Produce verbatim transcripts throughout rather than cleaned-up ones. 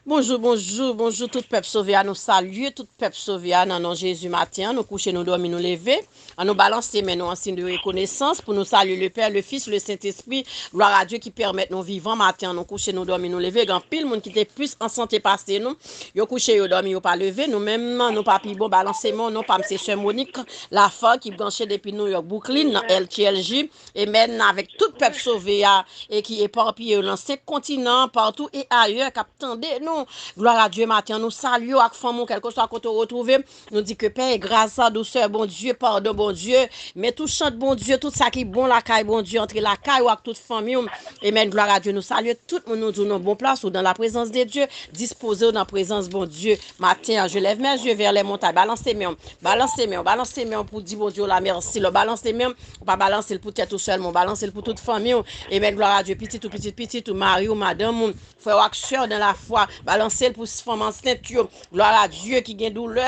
Bonjou, bonjou, bonjou tout pèp sove a, nou salye tout pèp sove a nan non Jezi. Maten an, nou kouche, nou dòmi, nou leve. An nou balanse men nou an siy de rekonesans pou nou salye le Pè, le Fis, le Sentespri. Glwa a Dye ki pèmèt nou vivan maten an, nou kouche, nou dòmi, nou leve. Gen anpil moun ki te plis an sante pase nou. Yo kouche, yo dòmi, yo pa leve. Nou menm, nou pa pi bon. Balanse men w, non pa m se sè Monique Lafar ki branche depi New York, Brooklyn, nan L T L J. Amen. Avèk tout pèp sove a e ki epapiye nan senk kontinan, partou e ayè, k ap tande nou. Glwa a Dye, maten an, nou salye w ak fanmi w, kèlkeswa kote w retwouve. Nou di ke pè e gras, dousè Bondye, padon Bondye, men touchant Bondye, tout sa ki bon lakay Bondye, antre lakay ou ak tout fanmi w. Amen. Glwa a Dye, nou salye tout moun, nou di w nan bon plas ou dans la présence de Dieu, dispoze w nan prezans Bondye. Maten an, je lève mes yeux vers les montagnes. Balanse men w, balanse men w, balanse men w pou di Bondye w la mèsi. Lè w balanse men w, ou pa balanse l pou tèt ou sèlman, ou balanse l pou tout fanmi w. Amen. Glwa a Dye. Pitit ou, pitit pitit ou, mari w, madanm ou, frè w ak sè w dans la foi. Balanse l pou fanm ansent yo. Glwa a Dye ki gen doulè.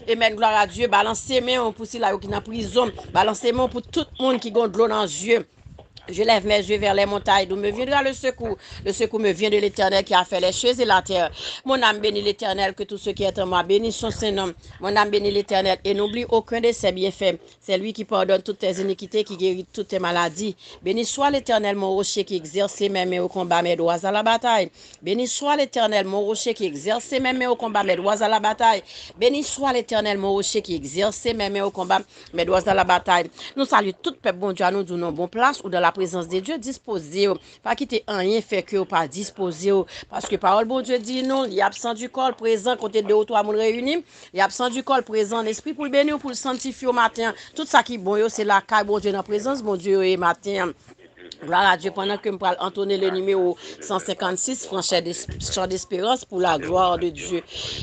Amen. Glwa a Dye. Balanse men w pou sila yo ki nan prizon. Balanse men w pou tout moun ki gen dlo nan zye. Je lève mes yeux vers les montagnes, d'où me viendra le secours? Le secours me vient de l'Éternel qui a fait les cieux et la terre. Mon âme bénit l'Éternel, que tout ce qui est en moi bénisse son saint nom. Mon âme bénit l'Éternel et n'oublie aucun de ses bienfaits. C'est lui qui pardonne toutes tes iniquités, qui guérit toutes tes maladies. Béni soit l'Éternel, mon rocher, qui exerce ses mains, mains au combat, mes doigts à la bataille. Béni soit l'Éternel, mon rocher, qui exerce ses mains, mains au combat, mes doigts à la bataille. Béni soit l'Éternel, mon rocher, qui exerce ses mains, mains au combat, mes doigts à la bataille. Nou salye tout pèp Bondye a, nou di w nan bon plas ou dans la présence de Dieu, dispoze w. Pa kite anyen fè ke w pa dispoze w. Paske pawòl Bondye di nou, li absent du corps, prezan kote de ou twa moun reyini. Li absent du corps, prezan an espri pou l beni w, pou l sanntifye w maten an. Tout sa ki bon yo, se lakay Bondye, nan prezans Bondye yo ye maten an. Glwa a Dye, pandan ke m pral antone le nimewo san senkannsis, Fran Chan Desperans, pour la gloire de Dieu.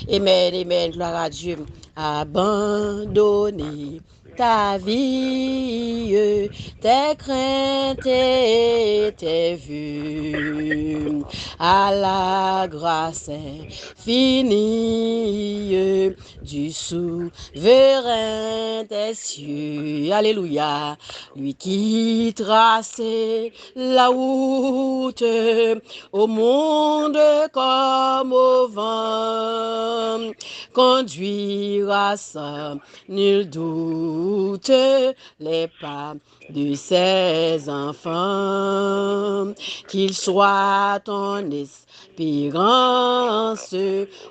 Amen, amen, glwa a Dye. Abandonner ta vie, tes craintes et tes vues à la grâce infinie du souverain des cieux. Alléluia. Lui qui trace la route au monde comme au vent, conduira sans nul doute les pas de ses enfants. Qu'il soit ton espérance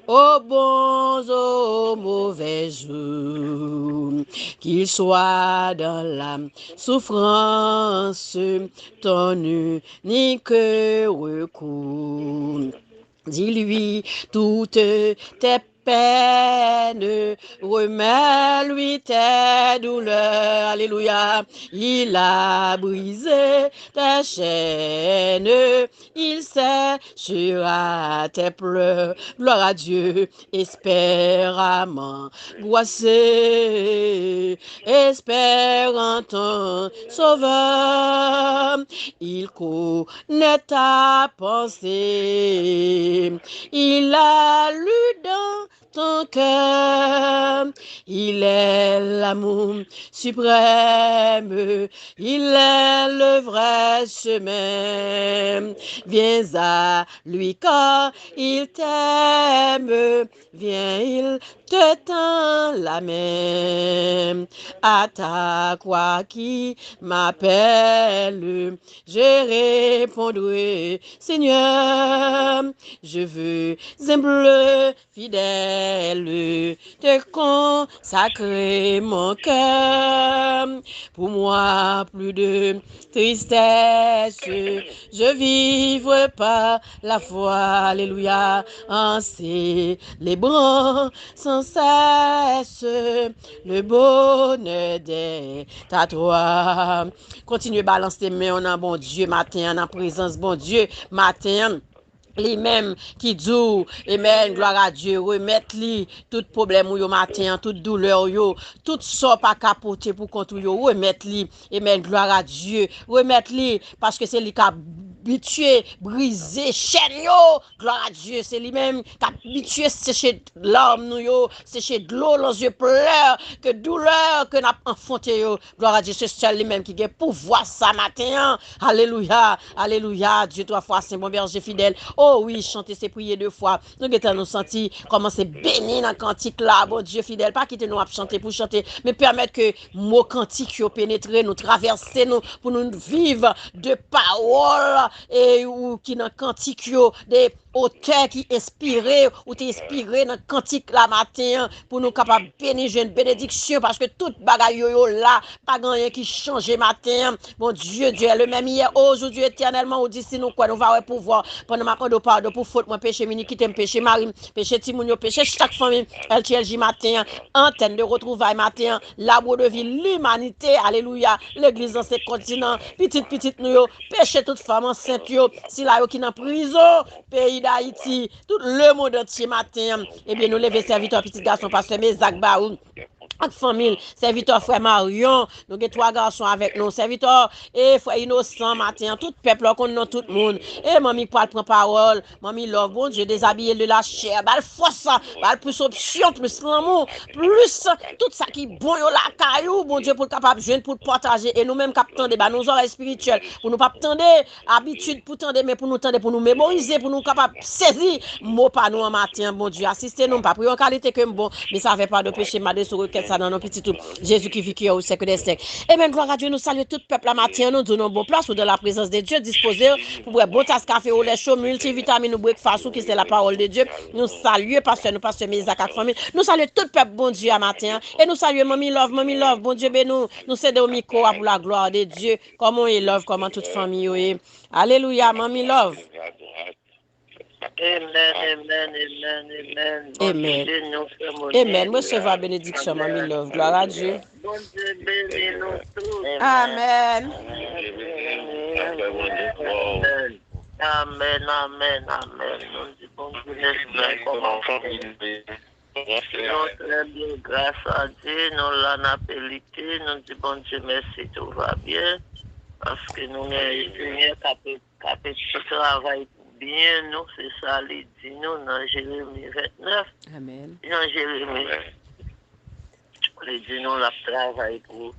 aux bons, aux mauvais jours. Qu'il soit dans la souffrance ton unique recours. Dis-lui toutes tes peines, remets-lui tes douleurs. Alléluia. Il a brisé tes chaînes, il séchera tes pleurs. Gloire à Dieu. Espère à m'angoisser, espère en ton Sauveur. Il connaît ta pensée, il a lu dans ton cœur. Il est l'amour suprême, il est le vrai chemin. Viens à lui car il t'aime, viens, il te tend la main. À ta croix qui m'appelle, je répondrai, Seigneur, je veux humble, fidèle, te consacrer mon cœur. Pour moi, plus de tristesse, je vivrai par la foi. Alléluia. En célébrant sans cesse le bonheur d'être à toi. Kontinye balanse men w nan Bondye maten an, nan prezans Bondye maten an. Li menm ki di w, amen, glwa a Dye, remèt li tout pwoblèm ou yo maten an, tout doulè w yo, tout sa w pa ka pote pou kont ou yo, remèt li, amen, glwa a Dye, remèt li, paske se li k ap abitye brize chèn yo. Glwa a Dye, se li menm k abitye seche lame nou yo, seche dlo lan zye plè, ke doulè ke n ap anfonte yo. Glwa a Dye, se sèl li menm ki gen pouvwa sa maten an. Alelouya, alelouya, Dye twa fwa sen, bon bèje fidèl. O wi, chante se priye de fwa. Nou gentan nou santi kòman se beni nan kantik la. Bondye fidèl, pa kite nou ap chante pou chante, men pèmèt ke mo kantik yo penetre nou, travèse nou, pou nou viv de pawòl e ou ki nan kantik yo, de otè ki enspire, ou te enspire nan kantik la maten an, pou nou kapab beni, jwenn benediksyon, paske tout bagay yo, yo la, pa gen anyen ki chanje maten an. Bondye, Dieu est le même hier, aujourd'hui, éternellement, ou di si nou kwè, nou va wè pouvwa. Pandan m ap mande w padon pou fot mwen, peche m, inikite m, peche mari m, peche timoun yo, peche chak fanmi, L T L J maten an, antèn de retwouvay maten an, labwo de vi limanite, alelouya, legliz nan senk kontinan, pitit pitit nou yo, peche tout fanm ansent yo, sila yo ki nan prizon, peyi Dayiti, tout lemonn antye maten an. Ebyen, nou leve sèvitè pitit gason pastè Mezak ba ou ak fanmi l, sèvitè frè Maryon, nou gen twa gason avèk nou, sèvitè e frè Inosan maten an, tout pèp la, w konn non tout moun. E manmi k pral pran pawòl, manmi Love, Bondye dezabiye l de lachè, ba l fòs, ba l plis opsyon, plis lanmou, plis tout sa ki bon yo lakay ou, Bondye, pou l kapab jwenn, pou l pataje. E nou menm k ap tande, ba nou zòrèy espirityèl, pou nou p ap tande abitid pou tande, men pou nou tande, pou nou memorize, pou nou kapab sezi mo pa nou an maten an, Bondye. Asiste nou, m pa priye an kalite ke m bon, men sa fè padon peche m, m adrese w rekèt sa nan non pitit ou, Jezi ki viv, ki règne au siècle des siècles. Ebyen, glwa a Dye, nou salye tout pèp la maten an, nou di w nan bon plas, ou dans la présence de Dieu, dispoze w pou bwè bon tas kafe, olè cho, miltivitamin ou, breakfast ou, ki se la parole de Dieu. Nou salye pastè nou, pastè Mezak ak fanmi l. Nou salye tout pèp Bondye a maten an. E nou salye manmi Love, manmi Love, Bondye beni w. Nou sede w mikwo a pou la gloire de Dieu. Kòman w ye, Love? Kòman tout fanmi yo ye? Alelouya, manmi Love. Amen, amen, amen, amen. Bondye beni w, frè Monique. Amen. Resevwa benediksyon, manmi Love. Gloire à Dieu. Bondye beni nou tout. Amen. Amen, amen, amen. Nou di Bondye mèsi. Kòman fanmi? Nou trè byen, gras a Dye, nou la, n ape lite, nou di Bondye mèsi, tout va byen, paske nou gen Senyè k ape, k ape travay pou byen nou, se sa li di nou nan Jeremi vennèf. Amen. Nan Jeremi, li di nou l ap travay pou,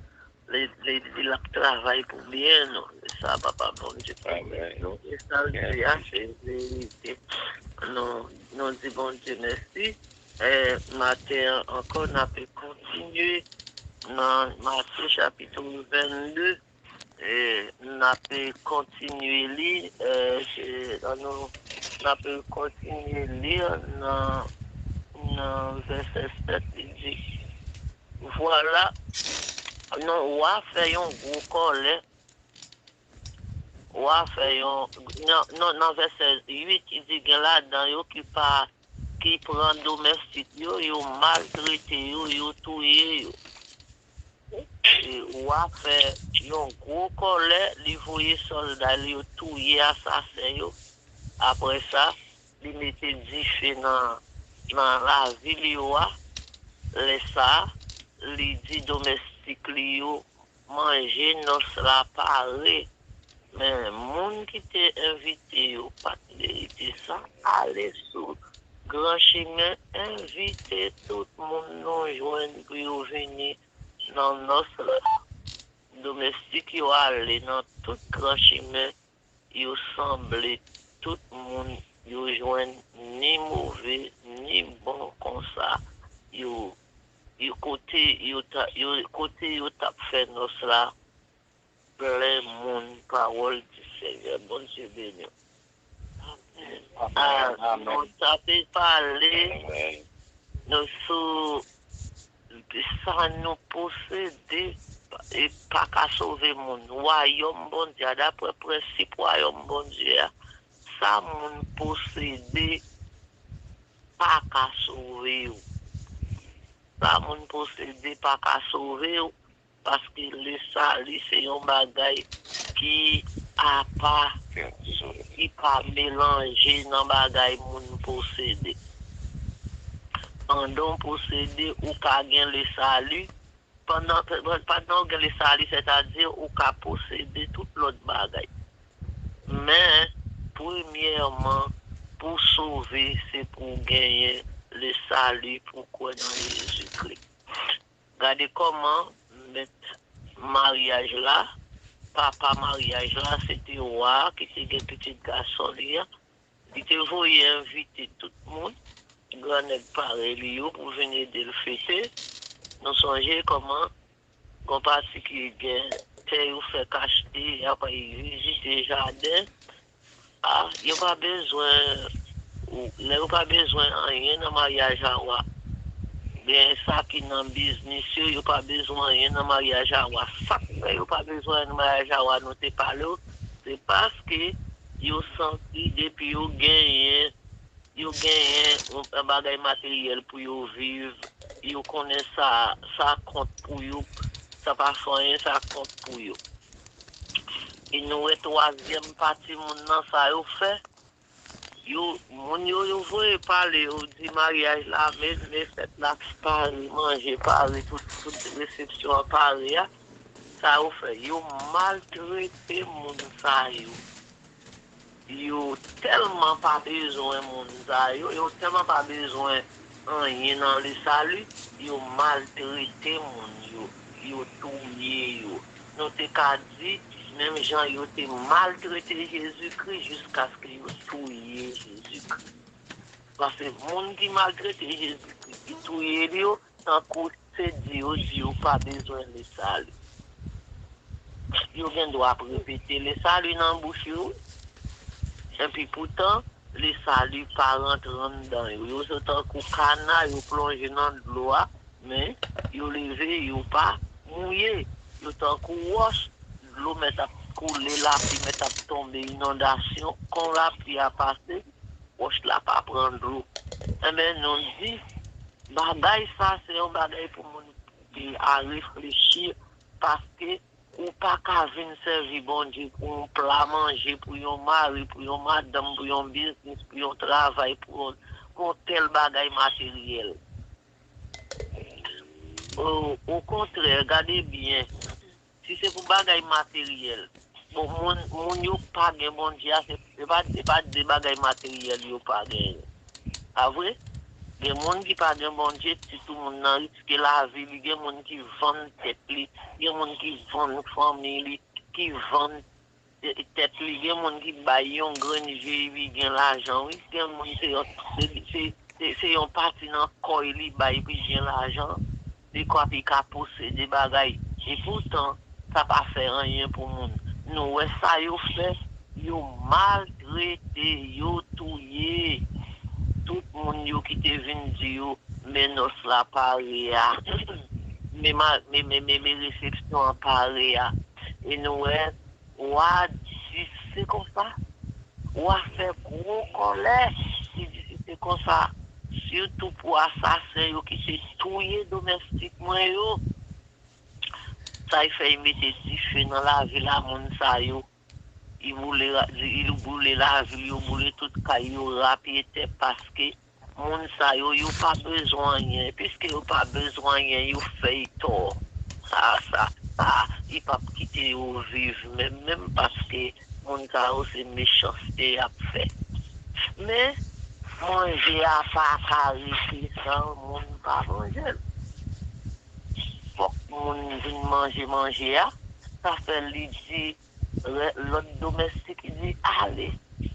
li, li di l ap travay pou byen nou. Se sa Papa Bondye pwomèt nou. E sa l di a, se verite. Nou, nou di Bondye mèsi. E maten an ankò, n ape kontinye nan Matye chapit vennde. E n ape kontinye li, e, se, ann nou, n ape kontinye li nan, nan vèsè sèt, li di, vwala, non, wa fè yon gwo kòlè, wa fè yon, nan, nan, nan vèsè uit, li di, gen ladan yo ki pa, ki pran domèstik yo, yo maltrete yo, yo touye yo. E wa fè yon gwo kòlè, li voye sòlda l yo touye asasen yo. Apre sa, li mete dife nan, nan lavil yo a. Lè sa a, li di domèstik li yo, manje nòs la pare. Men moun ki te envite yo pa t merite sa. Ale sou gran chimen, envite tout moun nou jwenn pou yo vini nan nòs la. Domèstik yo ale nan tout gran chimen, yo sanble tout moun yo jwenn, ni move, ni bon konsa. Yo, yo kote yo ta, yo, kote yo t ap fè nòs la, plen moun. Pawòl di Senyè. Bondye beni w. Amen. Ah, amen. Nou t ape pale, amen, nou sou sa nou posede e pa ka sove moun. Wayòm Bondye a, daprè prensip wayòm Bondye a, sa moun posede pa ka sove w. Sa moun posede pa ka sove w, paske lesali se yon bagay ki apa, ki pa melanje nan bagay moun posede. Pandan w posede, ou ka gen lesali. Pandan, pandan w gen lesali, sètadi ou ka posede tout lòt bagay. Men, premyèman, pou w sove, se pou w genyen le sali, pou w kwè nan Jezikri. Gade kòman mèt maryaj la, papa maryaj la, se te wa a ki te gen pitit gason li a. Li te voye envite tout moun, gran nèg parèy li yo, pou vin ede l fete. Nou sonje kòman gon pati ki gen tè yo fèk achte, y ap al vizite jaden. A, yo pa bezwen, lè yo pa bezwen anyen nan maryaj a wa. Gen sa ki nan biznis yo, yo pa bezwen anyen nan maryaj a wa. Sa k fè yo pa bezwen anyen nan maryaj a wa, nou te pale w, se paske yo santi depi yo genyen, yo genyen yon, yon bagay materyèl pou yo viv, yo konnen sa, sa kont pou yo, sa pa fè anyen, sa kont pou yo. E nou wè twazyèm pati moun nan, sa yo fè, yo, moun yo, yo voye pale, yo di maryaj la, men, men fèt la pare, manje pare, tout, tout resepsyon an pare a. Sa yo fè, yo maltrete moun sa yo. Yo tèlman pa bezwen moun sa yo, yo tèlman pa bezwen anyen nan le sali, yo maltrete moun yo, yo touye yo. Nou te ka di, menm jan yo te maltrete Jezikri jiskaske yo touye Jezikri. Paske moun ki maltrete Jezikri, ki touye li yo, tankou se di yo di yo pa bezwen le sali. Yo gen dwa ap repete le sali nan bouch yo, wi. Epi poutan, le sali pa rantre anndan yo. Yo se tankou kana, yo plonje nan dlo a, men yo leve, yo pa mouye. Yo tankou wòch, dlo mèt ap koule, lapli mèt ap tonbe, inondasyon, kon lapli a pase, wòch la pa pran dlo. Enben, nou di, bagay sa se yon bagay pou moun a reflechi, paske ou pa ka vin sèvi Bondye pou yon pla manje, pou yon mari, pou yon madanm, pou yon biznis, pou yon travay, pou yon, pou yon tèl bagay materyèl. O, okontrè, gade byen, si se pou bagay materyèl, bon, moun, moun yo pa gen Bondye a, se, se pa, se pa de bagay materyèl yo pa genyen. Pa vre? Gen moun ki pa gen Bondye, sitou moun nan riske lavi li, gen moun ki vann tèt li, gen moun ki vann fanmi li, ki vann e, tèt li, gen moun ki bay yon grenn je epi gen lajan, wi. Gen moun se yon, se, se, se, se yon pati nan kò li bay epi gen lajan. Dekwa epi ka posede bagay. E poutan, sa pa fè anyen pou moun. Nou wè sa yo fè, yo maltrete, yo touye tout moun yo ki te vin di yo, men nòs la pare a, men, ma- men, men, men, men resepsyon an pare a. E nou wè, wa di se konsa. Wa fè gwo kòlè. Li di si se konsa, sitou pou asasen yo ki te touye domèstik mwen yo. Sa y fè y mete dife nan lavi la moun sa yo. Li boule, li boule lavi l, yo boule tout kay yo, rapye tè, paske moun sa yo, yo pa bezwen anyen. Piske yo pa bezwen anyen, yo fè y tò. Sa, sa, sa, li p ap kite yo viv menm, menm paske moun sa yo se mechanste y ap fè. Men, manje a pa ka rete san moun pa manje l. Fòk moun vin manje manje a. Sa fè li di lòt domèstik di, ale,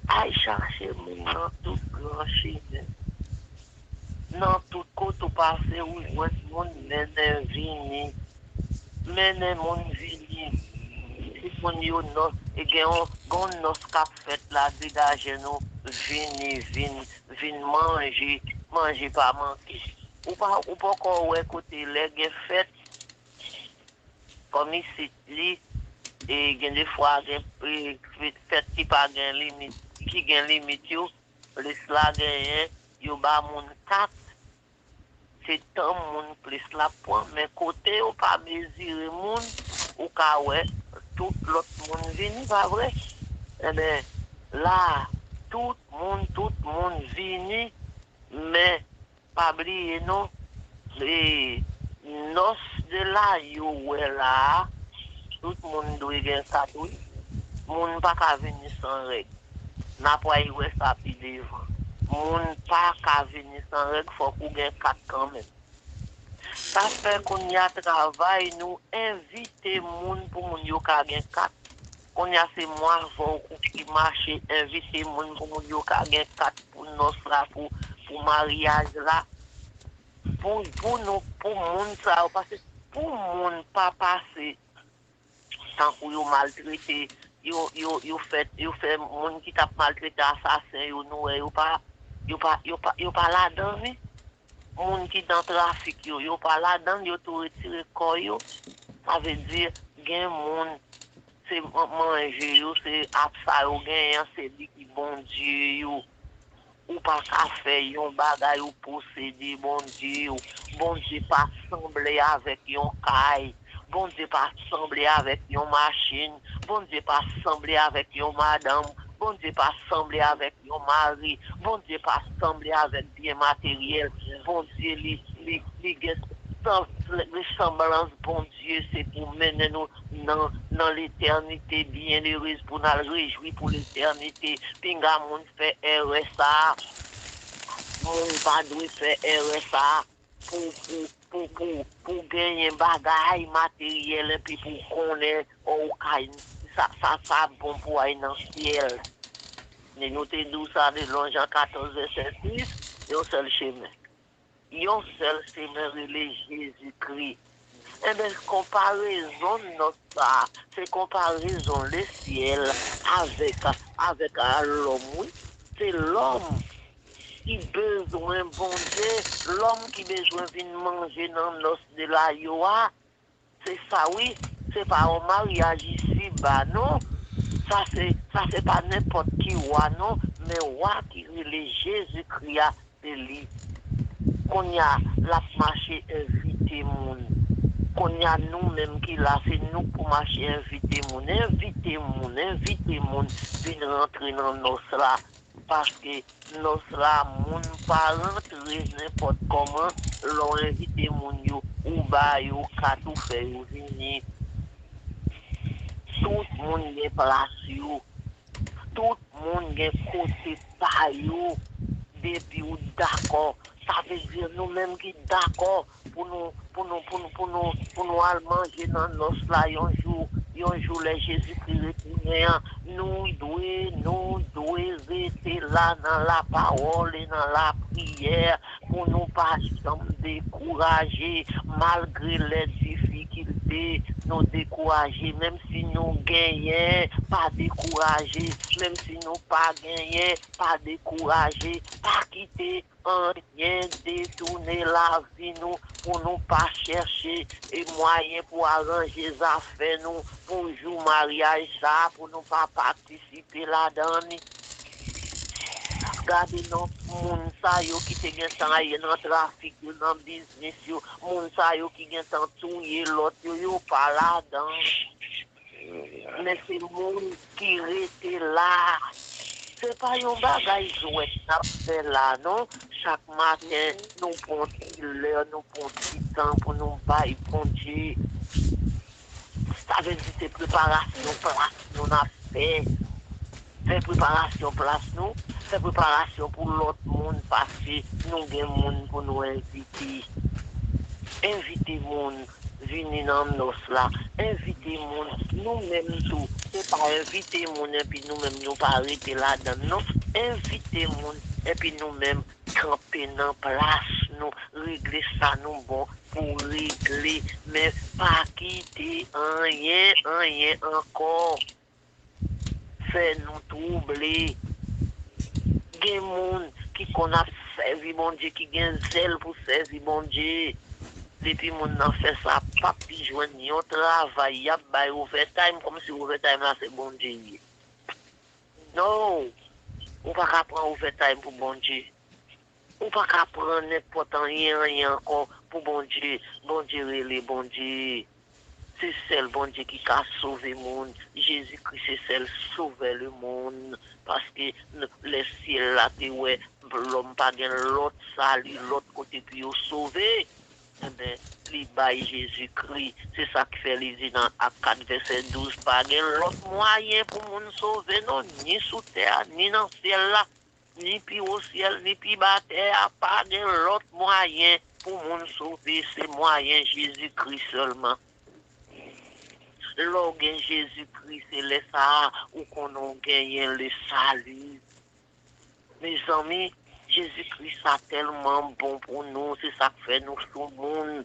al chache moun nan tout gran chimen. Nan tout kote w pase, ou jwenn moun, mennen vini. Mennen moun vini. Tout moun yo nòs, e gen yon, gen yon nòs k ap fèt la, degaje nou, vini, vin, vin manje, manje pa manke. Ou pa, ou poko wè kote lè gen fèt, kòm isit li, e gen de fwa gen, e, fèt ki pa gen limit, ki gen limit yo, plis la genyen, yo ba moun kat, se tan moun plis la pran, men kote yo pa mezire moun, ou ka wè tout lòt moun vini, pa vre? Enben, la, tout moun, tout moun vini, men pa bliye non, e, nòs de la yo wè la a, tout moun dwe gen sa tou. Moun pa ka vini san règ. N ap wè sa pi devan. Moun pa ka vini san règ, fòk ou gen kat kanmenm. Sa fè kounye a travay nou envite moun pou moun yo ka gen kat. Kounye a se mwen avè w ki mache envite moun pou moun yo ka gen kat pou nòs la, pou, pou maryaj la. Pou, pou nou, pou moun sa yo, paske pou moun pa pase tankou yo maltrete, yo, yo, yo fè, yo fè moun ki t ap maltrete asasen yo, nou wè yo pa, yo pa, yo pa, yo pa ladan li. Moun ki nan trafik yo, yo pa ladan, yo tou retire kò yo. Sa vle di, gen moun, se man- manje yo, se ap sa yo genyen, se li ki Bondye yo. Ou pa ka fè yon bagay ou posede Bondye yo. Bondye pa sanble avèk yon kay. Bondye pa sanble avèk yon machin. Bondye pa sanble avèk yon madanm. Bondye pa sanble avèk yon mari. Bondye pa sanble avèk byen materyèl. Bondye li, li, li gen san, li sanblans Bondye se pou mennen nou nan, nan letènite byennerez, pou n al rejwi pou letènite. Pinga moun fè erè sa a. Moun pa dwe fè erè sa a pou, pou, pou, pou, pou genyen bagay materyèl epi pou konnen, o, ou kay, sa, sa, sa bon pou ay nan syèl. Men nou te di w sa de Jan katòz vèsè sis, yon sèl chemen. Yon sèl chemen rele Jezikri. Enben, konparezon nòt sa a, se konparezon lesyèl avèk, avèk a lòm, wi. Se lòm ki bezwen Bondye, lòm ki bezwen vin manje nan nòs de layo a. Se sa, wi. Se pa yon maryaj isiba, non. Sa se, sa se pa nenpòt ki wa, non. Men wa ki rele Jezikri a, se li. Kounye a, l ap mache envite moun. Kounye a, nou menm ki la, se nou k pou mache envite moun. Envite moun, envite moun vin rantre nan nòs la. Paske nòs la, moun pa rantre nenpòt kòman. Lè w envite moun yo, ou ba yo kat, ou fè yo vini. Tout moun gen plas yo. Tout moun gen kote pa yo. Depi w dakò, sa vle di nou menm ki dakò pou nou, pou nou, pou nou, pou nou, pou nou al manje nan nòs la yon jou, yon jou lè Jezikri retounen an, nou dwe, nou dwe rete la nan lapawòl e nan lapriyè pou nou pa janm dekouraje, malgre lè difikilte nou dekouraje, menm si nou genyen, pa dekouraje, menm si nou pa genyen, pa dekouraje, pa kite anyen detounen lavi nou pou nou pa chèche e mwayen pou aranje zafè nou pou jou maryaj sa a, pou nou pa patisipe ladan li. Gade non moun sa yo ki te gentan ale nan trafik yo, nan biznis yo, moun sa yo ki gentan touye lòt yo, yo pa ladan. Men se moun ki rete la. Se pa yon bagay jwèt n ap fè la, non. Chak maten, nou pran ti lè, nou pran ti tan pou nou bay Bondye. Sa vle di se preparasyon plas nou n ap fè. Fè preparasyon plas nou, fè preparasyon pou lòt moun, paske nou gen moun pou nou envite. Envite moun vini nan nòs la. Envite moun, nou menm tou. Se pa envite moun epi nou menm nou pa rete ladan l, non. Envite moun epi nou menm kanpe nan plas nou, regle sa nou bon pou regle, men pa kite anyen, anyen ankò fè nou twouble. Gen moun ki konn ap sèvi Bondye, ki gen zèl pou sèvi Bondye. Depi moun nan fè sa, p ap jwenn yon travay, y ap bay overtime, kòmsi overtime la se Bondye ye. No! Ou pa ka pran overtime pou Bondye. Ou pa ka pran nenpòt anyen, anyen ankò pou Bondye. Bondye rele Bondye. Se sèl Bondye ki ka sove moun. Jezikri se sèl Sovè lemonn. Paske n- lè syèl la te wè lòm pa gen lòt sali, lòt kote pou yo sove. Enben, li bay Jezikri. Se sa k fè li di nan Ak kat vèsè douz, pa gen lòt mwayen pou moun sove non, ni sou tè a, ni nan syèl la, ni pi wo syèl, ni pi ba tè a, pa gen lòt mwayen pou moun sove, se mwayen Jezikri sèlman. Lè w gen Jezikri, se lè sa a ou konnen w genyen le sali. Mezanmi, Jezikri sa tèlman bon pou nou, se sa k fè nou sou moun.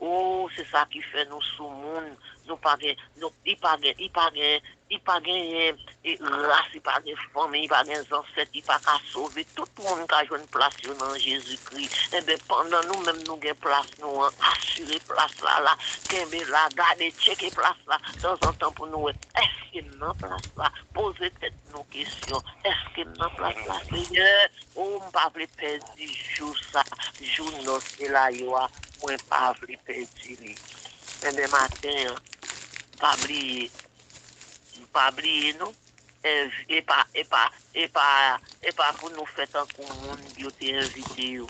O, se sa ki fè nou sou moun. Nou pa gen, nou, li pa gen, li pa gen, li pa genyen e, ras, li pa gen fanmi, li pa gen zansèt, li pa ka sove. Tout moun ka jwenn plas yo nan Jezikri. Enben, pandan nou menm nou gen plas nou an, asire plas la la, kenbe la, gade, tcheke plas la, tanzantan pou nou wè, èske m nan plas la? Poze tèt nou kesyon, èske m nan plas la, Senyè? O, m pa vle pèdi jou sa, jou nòs e layo a, mwen pa vle pèdi li. Enben, maten an, pa bliye, pa bliye non, env-, e pa, e pa, e pa, e pa pou nou fè tankou moun yo te envite yo.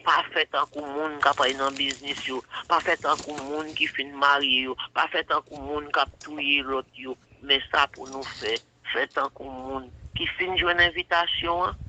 Pa fè tankou moun k ap al nan biznis yo, pa fè tankou moun ki fin marye yo, pa fè tankou moun k ap touye lòt yo. Men sa pou nou fè, fè tankou moun ki fin jwenn envitasyon an,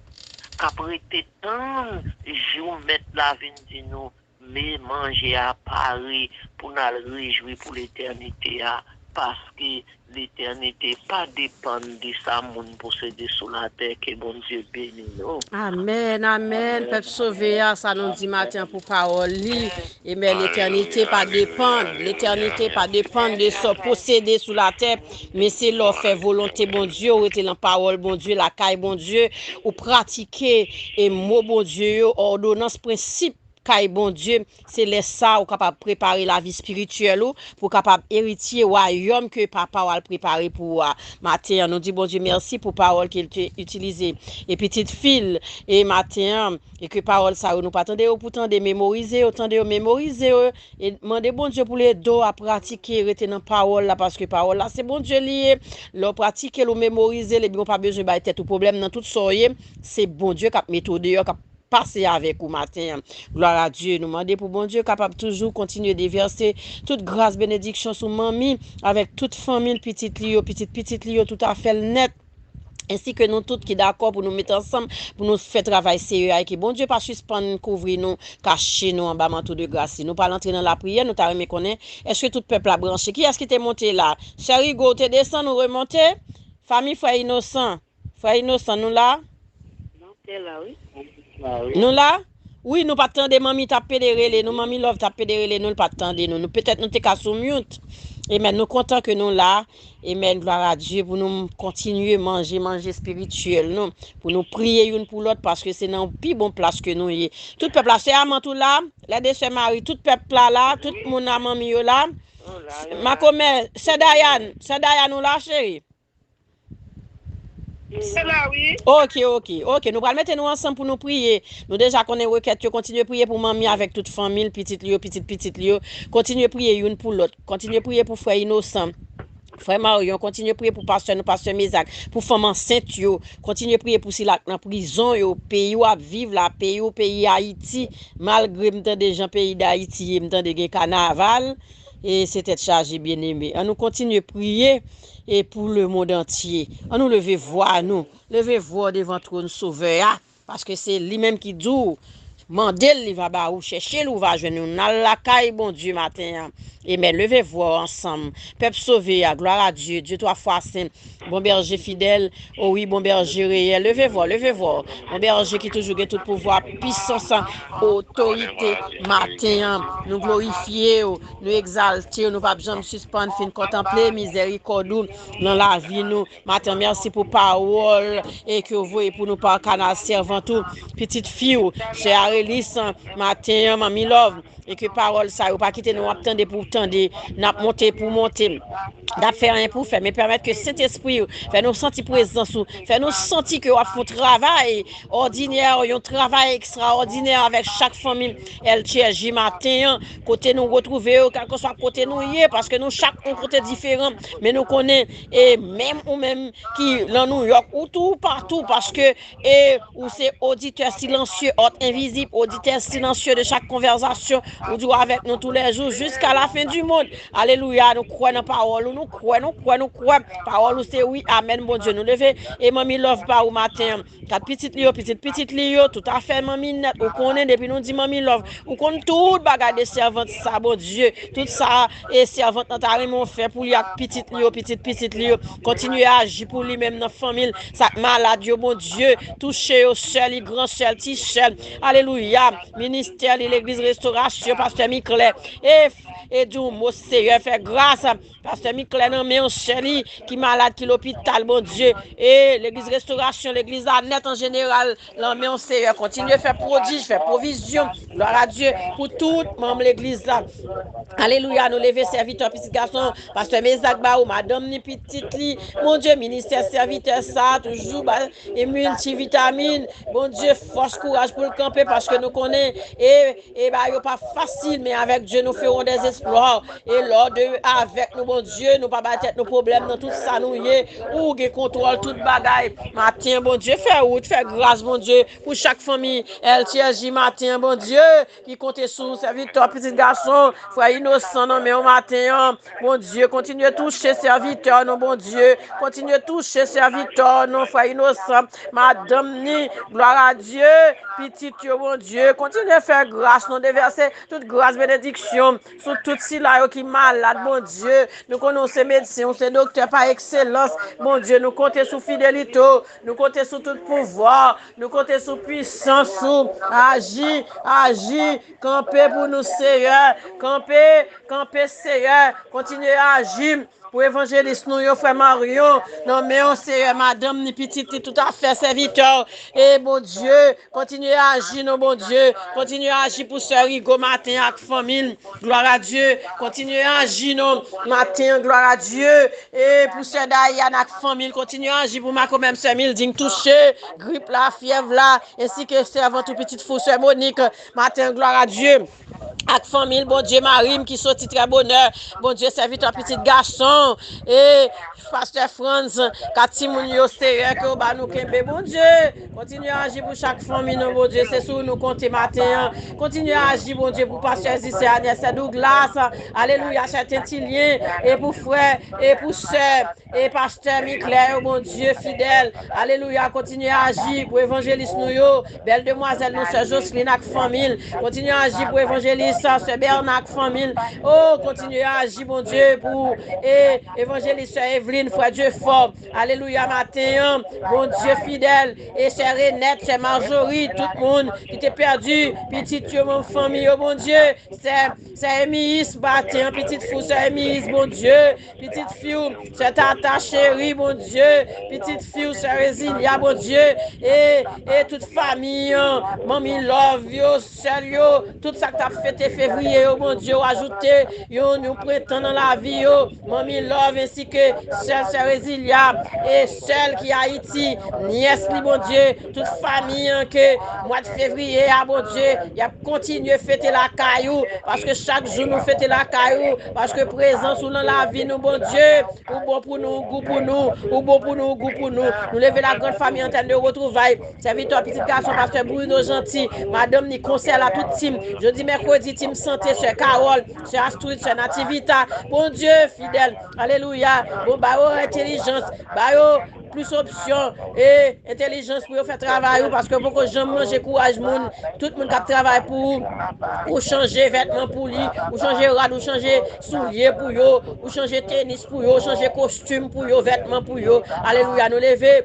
k ap rete tann jou Mèt la vin di nou, men manje a pare pou n al rejwi pou letènite a, paske letènite pa depann de sa moun posede sou latè. Ke Bondye beni nou. Amèn, amèn. Pèp sove a, sa nou di maten an pou pawòl li. Amen. Letènite pa depann, letènite pa depann de sa w posede sou latè, men se lè w fè volonte Bondye, w rete nan pawòl Bondye, lakay Bondye, ou pratike e mo Bondye yo, òdonans, prensip kay Bondye, se lè sa ou kapab prepare lavi espirityèl ou, pou w kapab eritye wayòm ke Papa w al prepare pou ou a. Maten an, nou di Bondye mèsi pou pawòl ke l te itilize. E pitit fi l, e maten an, e ke pawòl sa yo nou pa tande yo pou tande, memorize yo, tande yo, memorize yo, e mande Bondye pou l ede w a pratike, rete nan pawòl la, paske pawòl la se Bondye li ye. Lè w pratike l, ou memorize l, ebyen ou pa bezwen bay tèt ou pwoblèm nan tout sa w ye, se Bondye k ap mete w deyò, k ap pase avèk ou maten an. Glwa a Dye, nou mande pou Bondye kapab toujou kontinye devèse tout gras, benediksyon sou manmi, avèk tout fanmi l, pitit li yo, pitit pitit li yo, tout afè l nèt. Ensi ke nou tout ki dakò pou nou met ansanm, pou nou fè travay serye a, e ke Bondye pa sispann kouvri nou, kache nou anba manto de gras li. Nou pral antre nan lapriyè, nou ta renmen konnen, èske tout pèp la branche? Kiyès ki te monte la? Sè Rigo, ou te desann, ou remonte? Fanmi frè Inosan. Frè Inosan, nou la? Nou te la, wi. Nou la? Wi, nou pa t tande manmi t ap pede rele nou, manmi Love t ap pede rele nou, l pa t tande nou. Nou, petèt nou te ka sou mute. Amen. Nou kontan ke nou la. Amen. Glwa a Dye pou nou kontinye manje, manje espirityèl nou. Pou nou priye youn pou lòt, paske se nan pi bon plas ke nou ye. Tout pèp la, sè Amant ou la? Lè de sè Mari, tout pèp la la, tout moun la, manmi yo la. Makomè, sè Dayan, sè Dayan ou la, cheri? Se la, wi. Ok, ok, ok. Nou pral mete nou ansanm pou nou priye. Nou deja konnen rekèt yo. Kontinye priye pou manmi avèk tout fanmi l, pitit li yo, pitit pitit li yo. Kontinye priye youn pou lòt. Kontinye priye pou frè Inosan, frè Marion. Kontinye priye pou pastè nou, pastè Mezak. Pou fanm ansent yo. Kontinye priye pou sila k nan prizon yo. Peyi w ap viv la, peyi w, peyi Ayiti. Malgre m tande jan peyi Dayiti ye, m tande gen kanaval. E se tèt chaje, byeneme. Ann nou kontinye priye e pou lemonn antye. Ann nou leve vwa nou. Leve vwa w devan twòn Sovè a. Paske se li menm ki di w, mande l, li va ba ou, chèche l, ou va jwenn, ou n al lakay Bondye maten an. Amen. Leve vwa w ansanm. Pèp sove a, glwa a Dye, Dye twa fwa sen. Bon bèje fidèl, o wi, bon bèje reyèl. Leve vwa w, leve vwa w. Bon bèje ki toujou gen tout pouvwa, pisans, otorite. Maten an, nou glorifye w, nou egzalte w, nou p ap janm sispann fin kontanple mizèrikòd ou nan lavi nou. Maten an, mèsi pou pawòl e ke w voye pou nou pa kanal sèvant ou, pitit fi w, sè Arelis, maten an, manmi Love. E ke pawòl sa yo pa kite nou ap tande pou tande, n ap monte pou monte, n ap fè anyen pou fè, men pèmèt ke Sentespri w fè nou santi prezans ou, fè nou santi ke w ap fè yon travay òdinè, yon travay ekstraòdinè avèk chak fanmi L T S J maten an, kote nou retwouve yo, kèlkeswa kote nou ye, paske nou chak yon kote diferan, men nou konnen, e menm ou menm ki nan Nouyòk, ou tou, ou patou, paske, e ou se oditè silansye, òt envizib, Oditè silansye de chak konvèsasyon, ou di w avèk nou tou lè jou jiska la fen di mond. Alelouya, nou kwè nan pawòl ou, nou kwè, nou kwè, nou kwè. Pawòl ou se wi, amèn, Bondye. Nou leve e manmi love pa ou maten an. Kat pitit li yo, pitit pitit li yo, tout afè manmi nèt. Ou konnen depi nou di manmi love, ou konn tout bagay de sèvant sa, Bondye. Tout sa e sèvant nan ta renmen w fè pou li ak pitit li yo, pitit pitit li yo. Kontinye aji pou li menm nan fanmi l. Sa k malad yo, Bondye, touche yo, sè li, gran sè l, ti sè l. Alelouya. Ministè li, legliz restorasyon, pastè Miklè. E, e di yon mo, Seyè, fè gras. Pastè Miklè nan men yon sè li ki malad, ki lopital, Bondye. E legliz restorasyon, legliz la nèt an jeneral, nan men yon Seyè. Kontinye fè pwodij, fè pwovizyon. Glwa a Dye pou tout manm legliz la. Alelouya, nou leve sèvitè, pitit gason, pastè Mezak ba ou, madanm ni pitit li. Bondye, ministè sèvitè sa, toujou ba e miltivitamin. Bondye, fòs, kouraj pou l kanpe, paske nou konnen e, e ba yo pa fasil, men avèk Dye nou ferons des exploits. E lè w avèk nou, Bondye, nou pa bay tèt nou pwoblèm nan tout sa nou ye. Ou gen kontwòl tout bagay. Maten, Bondye, fè wout, fè gras, Bondye, pou chak fanmi L T S J maten, Bondye, ki konte sou sèvitè, pitit gason, frè Inosan nan men w maten an. Bondye, kontinye touche sèvitè nou, Bondye. Kontinye touche sèvitè nou, frè Inosan, madanm ni, glwa a Dye, pitit yo, Bondye. Kontinye fè gras nou, devèse tout gras, benediksyon sou tout sila yo ki malad, Bondye. Nou konnen w se medsen, w se doktè pa ekselans, Bondye. Nou konte sou fidelite w, nou konte sou tout pouvwa, nou konte sou pwisans ou. Aji, aji, kanpe pou nou, Seyè. Kanpe, kanpe, Seyè. Kontinye aji pou evanjelis nou yo, frè Marion, nan men w, Seyè, madanm ni, pitit li, tout afè sèvitè w. E Bondye, kontinye aji non, Bondye. Kontinye aji pou sè Rigo maten ak fanmi l. Glwa a Dye. Kontinye aji non maten an, glwa a Dye. E pou sè Dayane ak fanmi l, kontinye aji pou makomè m sè Milding touche, grip la, fyèv la, ensi ke sèvant ou pitit fi w sè Monik maten an, glwa a Dye. Ak fanmi l, Bondye, mari m ki soti trè bonè, Bondye, sèvitè, pitit gason, e pastè Franz, kat timoun yo, Seyè, ke w ba nou kenbe, Bondye. Kontinye aji pou chak fanmi nou, Bondye, se sou nou konte maten an. Kontinye aji, Bondye, pou pastè Zisè, Anès, sè Douglas, alelouya, sè Tentilyen, e pou frè, e pou sè, e pastè Miklè yo, Bondye fidèl, alelouya, kontinye aji pou evanjelis nou yo, bèl demwazèl nou, sè Jocelyn ak fanmi l, kontinye aji pou evanjelis, sè Bernard ak fanmi l, o, kontinye aji, Bondye, pou, e, evanjelis, sè Evelyn, frè Dieu fò, alelouya, maten an, Bondye fidèl, e sè Renette, sè Marjorie, tout moun ki te pèdi pitit yo, manm fanmi yo, Bondye, sè, sè Emiyis, maten an, pitit fi w, sè Emiyis, Bondye, pitit fi w, sè Tata cheri, Bondye, pitit fi w, sè Rezilia, Bondye, e, e tout fanmi an, manmi love yo, sè l yo, tout sa k t ap fete fevriye yo, Bondye, w ajoute yon, yon prentan nan lavi yo, manmi love, ensi ke sè l, sè Rezilia, e sè l ki Ayiti, nyès li, Bondye, tout fanmi an ke mwa de fevriye a, Bondye, y ap kontinye fete lakay ou, paske chak jou nou fete lakay ou, paske prezans ou nan lavi nou, Bondye, ou bon pou nou, ou gou pou nou, ou bon pou nou, ou gou pou nou. Nou leve la grande famille Antenne de Retrouvailles, sèvitè, pitit gason, pastè Bruno Jeanty, madanm ni, konsèy la, tout tim, jodi mèkredi, tim sante, sè Carole, sè Astrid, sè Nativita, Bondye fidèl, alelouya, bon, ba yo entèlijans, ba yo plis opsyon e entèlijans pou yo fè travay ou, paske poko janm manje kouraj moun. Tout moun k ap travay pou ou, ou chanje vètman pou li, ou chanje rad, ou chanje soulye pou yo, ou chanje tenis pou yo, ou chanje kostim pou yo, vètman pou yo. Alelouya, nou leve.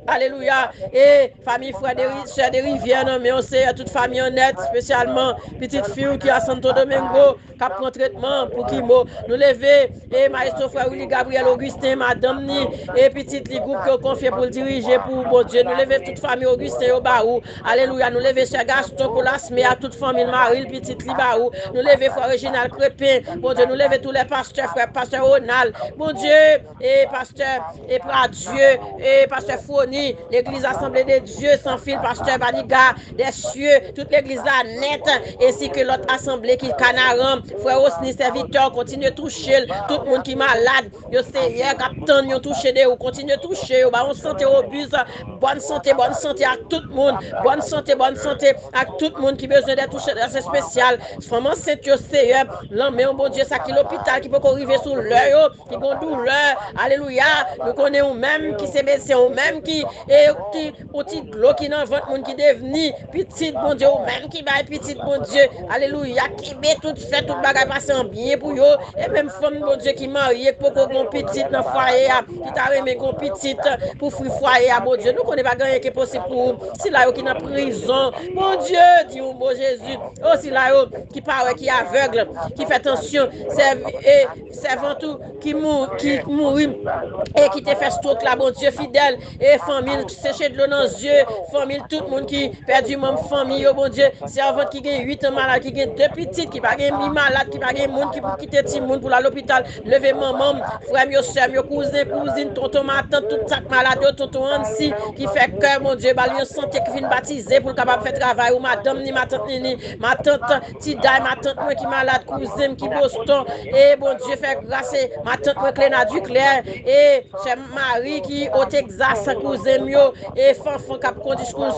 Alelouya. E fanmi frè de, sè de Rivyè nan men w, Seyè, tout fanmi an nèt, espesyalman pitit fi w ki a Santo Domingo, k ap pran tretman pou kimo. Nou leve, e mayestwo frè Willy Gabriel Augustin, madanm ni, e pitit li, gwoup ke w konfye pou l dirije pou ou, Bondye. Nou leve tout fanmi Augustin yo ba ou. Alelouya. Nou leve sè Gaston Colasme ak tout fanmi l, mari l, pitit li ba ou. Nou leve frè Reginald Crépin, Bondye. Nou leve tou lè pastè, frè, pastè Ronald, Bondye, e pastè, e Pradieu, e pastè Frony. Legliz Asanble de Dye San Fil, pastè Baniga Desye, tout legliz la nèt, ensi ke lòt asanble ki Kanaran, frè Osni, sèvitè, kontinye touche l, tout moun ki malad, yo Seyè, k ap tann yon touche de ou, kontinye touche yo, ba yon sante wobis, bòn sante, bòn sante ak tout moun, bòn sante, bòn sante ak tout moun ki bezwen de touche espesyal, fanm ansent yo, Seyè, lanmen w, Bondye, sa ki lopital, ki poko rive sou lè yo, ki gon doulè, alelouya, nou konnen ou menm ki se medsen, ou menm ki, e, ki, yon ti dlo ki nan vant moun ki devni pitit Bondye, ou menm ki bay pitit Bondye, alelouya, kenbe tout, fè tout bagay pase an byen pou yo, e menm fanm Bondye ki marye, ki poko gon pitit nan fwaye a, ki ta renmen gon pitit pou fwi fwaye a, Bondye, nou konnen pa gen anyen ki posib pou ou, sila yo ki nan prizon, Bondye, di yon mo Jezi, o sila yo ki pa wè, ki avèg, ki fè tansyon, sèvi, e, sèvant ou ki mou-, ki mouri e ki te fè strok la, Bondye fidèl, e fanmi l seche dlo nan zye, fanmi l, tout moun ki pèdi manm fanmi yo, Bondye, sèvant ki gen uit an malad, ki gen de pitit, ki pa gen mi malad, ki pa gen moun ki pou kite timoun pou l al lopital, leve manman m, frè m yo, sè m yo, kouzen, kouzin, tonton, matant, tout sa k malad yo, tonton Ansi, ki fè kè, Bondye, ba l yon sante, ki fin batize pou l kapab fè travay ou, madanm ni, matant ni, ni, matant Tiday, matant mwen ki malad, kouzen m ki Boston. E Bondye fè gras, e matant mwen Klena Duclair, e sè Mari ki o Texas, kouzen m yo, e Fanfan k ap kondi school,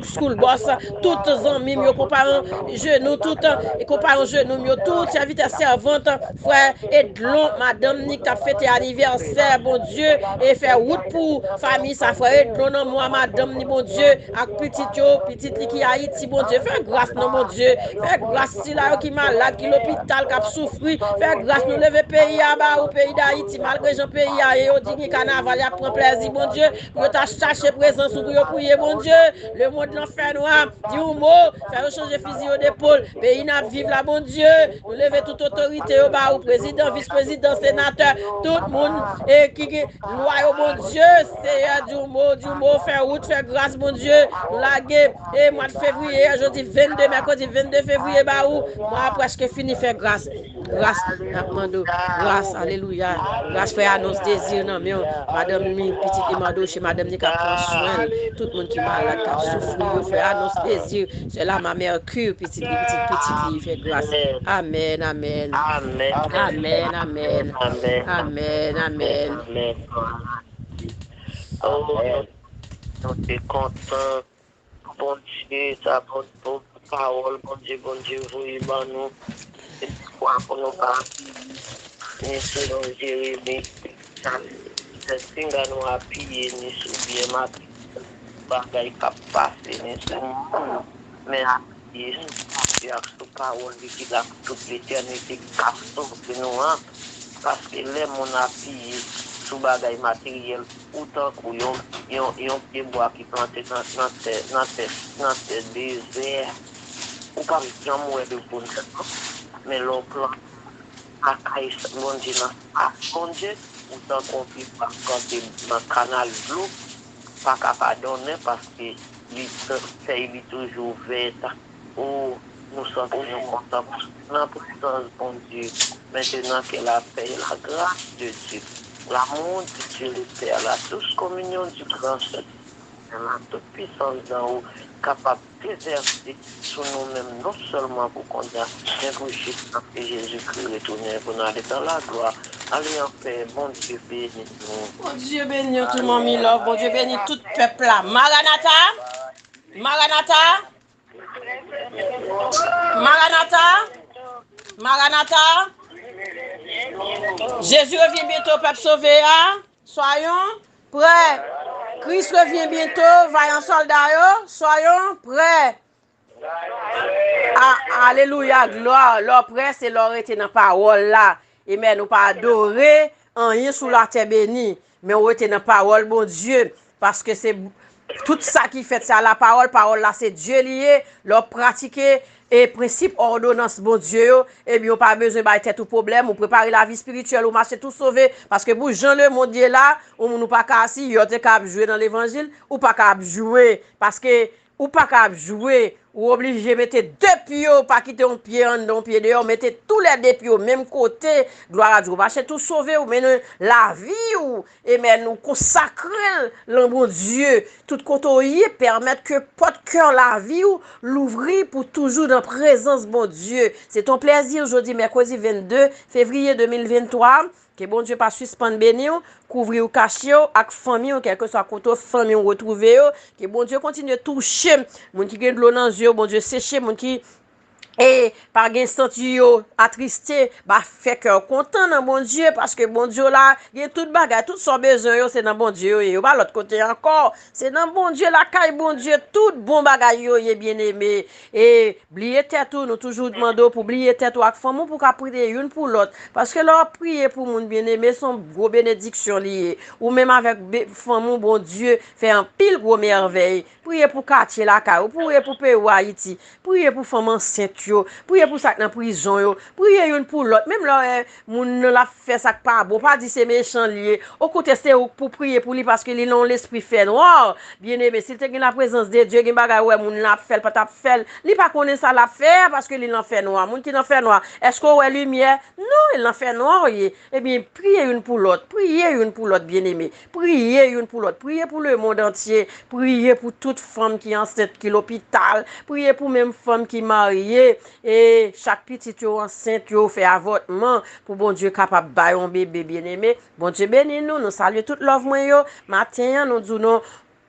school bus, tout zanmi m yo, konparan jenou, tout, e konparan jenou m yo, tout sèvitè, sèvant, frè Edlon, madanm ni k ap fete anivèsè, Bondye, e fè wout pou fanmi sa, frè Edlon nan mwa, madanm ni, Bondye, ak pitit yo, pitit li ki Ayiti, Bondye, fè gras non, Bondye, fè gras sila yo ki malad, ki lopital, k ap soufri, fè gras nou leve peyi a ba ou, peyi Dayiti, malgre jan peyi a ye, yo di gen kanaval, y ap pran plèzi, Bondye, pou yo ta chache prezans ou, pou yo priye, Bondye, lemonn lan fè nwa, di yon mo, fè yo chanje fizi yo depòl, peyi n ap viv la, Bondye, nou leve tout otorite yo ba ou, prezidan, vis prezidan, senatè, tout moun, e ki gen Lwa yo, Bondye, Seyè, di yon mo, di yon mo, fè wout, fè gras, Bondye. Nou lage, e mwa fevriye, jodi vennde, mèkredi vennde fevriye, ba ou. Mwa a prèske fini, fè gras. Gras, n ap mande w. Gras, alelouya. Gras, fè anons dezi nan men w. Madanm ni, pitit li Mandoche, madanm ni k ap pran swen l. Tout moun ki malad, k ap soufri, yo fè anons dezi. Sè Lama Mèki, pitit li, pitit, pitit li, fè gras. Amèn, amèn. Amèn, amèn. Amèn, amèn. Amèn. Oh, nou, nou te kontan. Bondye, sa bon, bon pawòl, Bondye, Bondye voye ban nou. Se fwa pou nou pa apiye ni sou yon Jeremi, sa, se pinga nou apiye ni sou byen mati, bagay k ap pase ni sou moun, men apiye sou Bondye ak sou pawòl li ki la pou tout letènite, k ap sove nou an. Paske lè moun apiye sou bagay materyèl, ou tankou yon, yon, yon pye bwa ki plante nan, nan tè, nan tè, nan tè dezè, ou p ap janm wè de bonè, non. Men lè w plante lakay Bondye, nan pas Bondye, ou tankou yon pye bwa k plante nan kanal dlo, pa ka pa donnen, paske li, fèy li toujou vèt. O, nou santi nou kontan nan prezans Bondye. Maintenant que la paix et la grâce de Dieu, l'amour de Dieu le Père, la douce communion du Grand Saint-Esprit, la toute puissance d'en haut, kapab devèse sou nou menm, non sèlman pou kounye a, men pou jis lè Jezikri retounen pou n ale dans la gloire. Ale an pè, Bondye beni nou. Bondye beni w tou, Manmi Love. Bondye beni tout pèp la. Maranata! Maranata! Maranata! Maranata! Jezi revyen byento, pèp sove a. Soyons prêts. Kris revyen byento, vayan sòlda yo. Soyons prêts. A, alelouya, glwa. Lè w prè, se lè w rete nan pawòl la. Amèn. Ou pa adore anyen sou latè beni, men w rete nan pawòl Bondye. Paske se tout sa ki fèt, se a la pawòl. Pawòl la, se Dye li ye. Lè w pratike e prensip, òdonans Bondye yo, ebyen, ou pa bezwen bay tèt ou pwoblèm. Ou prepare lavi espirityèl, ou mache tou sove. Paske pou jan lemonn ye la, yon moun ou pa ka, si yo te ka ap jwe nan levanjil, ou pa ka ap jwe. Paske ou pa ka ap jwe. Ou oblije mete de pye, ou pa kite yon pye anndan, yon pye deyò, mete tou lè de pye w menm kote, glwa a Dye, ou pa chèche tou sove w, men lavi w, amen, ou konsakre l nan Bondye. Tout kote w ye, pèmèt ke pòt kè lavi w louvri pou toujou nan prezans Bondye. Se ton plèzi jodi mèkredi vennde fevriye de mil venntwa. Ke Bondye pa sispann beni w, kouvri w, kache w ak fanmi w, kèlkeswa kote fanmi w retwouve yo. Ke Bondye kontinye touche moun ki gen dlo nan zye yo, Bondye seche moun ki e pa gen santi yo atriste, ba fè kè w kontan nan Bondye, paske Bondye w la gen tout bagay, tout sa w bezwen yo, se nan Bondye yo ye, yo pa lòt kote ankò. Se nan Bondye, lakay Bondye, tout bon bagay yo ye, byeneme. E bliye tèt ou, nou toujou mande w pou bliye tèt ou ak fanmi w pou ka priye youn pou lòt. Paske lè w ap priye pou moun, byeneme, se yon gwo benediksyon li ye. Ou menm avèk be- fanmi w, Bondye fè anpil gwo mèvèy. Priye pou katye lakay ou, priye pou peyi w Ayiti, priye pou fanm ansent yo, priye pou sa k nan prizon yo, priye youn pou lòt. Menm lè w wè moun nan l ap fè sa k pa bon, pa di se mechan li ye. Okontrè, se ou k pou priye pou li paske li nan yon lespri fènwa. Byeneme, si l te gen laprezans de Dye, gen bagay ou wè moun nan ap fè, l pa t ap fè l. Li pa konnen sa l ap fè a paske li nan fènwa. Moun ki nan fènwa, èske w wè limyè? Non, li nan fènwa w ye. Ebyen, priye youn pou lòt, priye youn pou lòt, byeneme. Priye youn pou lòt, priye pou lemonn antye, priye pou tout fanm ki ansent, ki lopital, priye pou menm fanm ki marye, e chak pitit yo ansent, yo fè avòtman, pou Bondye kapab bay yon bebe, byeneme. Bondye beni nou, nou salye tout love mwen yo. Maten an, nou di w nou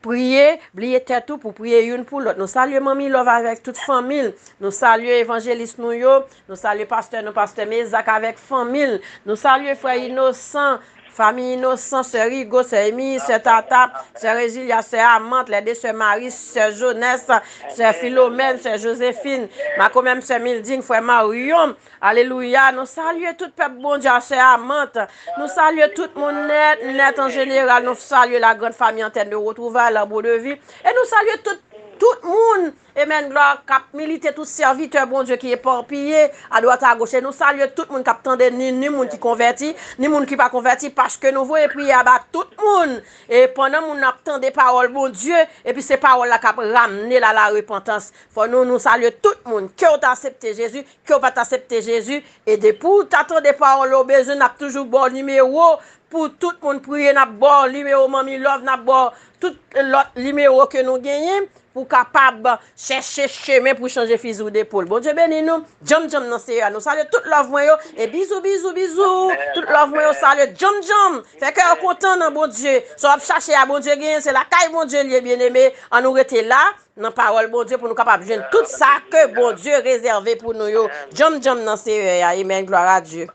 priye, bliye tèt ou pou priye youn pou lòt. Nou salye Manmi Love avèk tout fanmi l. Nou salye evanjelis nou yo. Nou salye pastè nou, pastè Mezak avèk fanmi l. Nou salye frè Inosan, fanmi Inosan, sè Rigo, sè Emi, sè Tata, sè Rejilia, sè Amant, lè de sè Mari, sè Jonès, sè Filomèn, sè Jozefin, makomèm sè Milding, frè Maryon. Alelouya. Nou salye tout pèp Bondye a, sè Amant. Nou salye tout moun nèt, nèt an jeneral. Nou salye la grande famille Antenne de Retrouvailles, Lambeau de Vie. E nou salye tout, tout moun, amen, glwa, k ap milite, tout sèvitè Bondye ki epapiye adwat agoch. E nou salye tout moun k ap tande, ni, ni moun ki konvèti, ni moun ki pa konvèti, paske nou voye priyè a ba tout moun. E pandan moun nan ap tande pawòl Bondye, epi se pawòl la k ap ramne l a la repantans. Fò nou, nou salye tout moun. Ke w ta aksepte Jezi, ke w pa t aksepte Jezi, e depi w ta tande pawòl yo, bezwen n ap toujou ba w nimewo pou tout moun priye, n ap ba w nimewo Manmi Love, n ap ba w tout lòt nimewo ke nou genyen pou w kapab chèche chemen pou chanje fizi w depòl. Bondye beni nou, djanm djanm nan Seyè a. Nou salye tout love mwen yo, e bizou, bizou, bizou. Tout love mwen yo salye djanm djanm. Fè kè yo kontan nan Bondye. Sa w ap chache a, Bondye genyen, se lakay Bondye l ye, byeneme. Ann nou rete la nan pawòl Bondye pou nou kapab jwenn tout sa ke Bondye rezève pou nou yo. Djanm djanm nan Seyè a. Amen. Gloire à Dieu.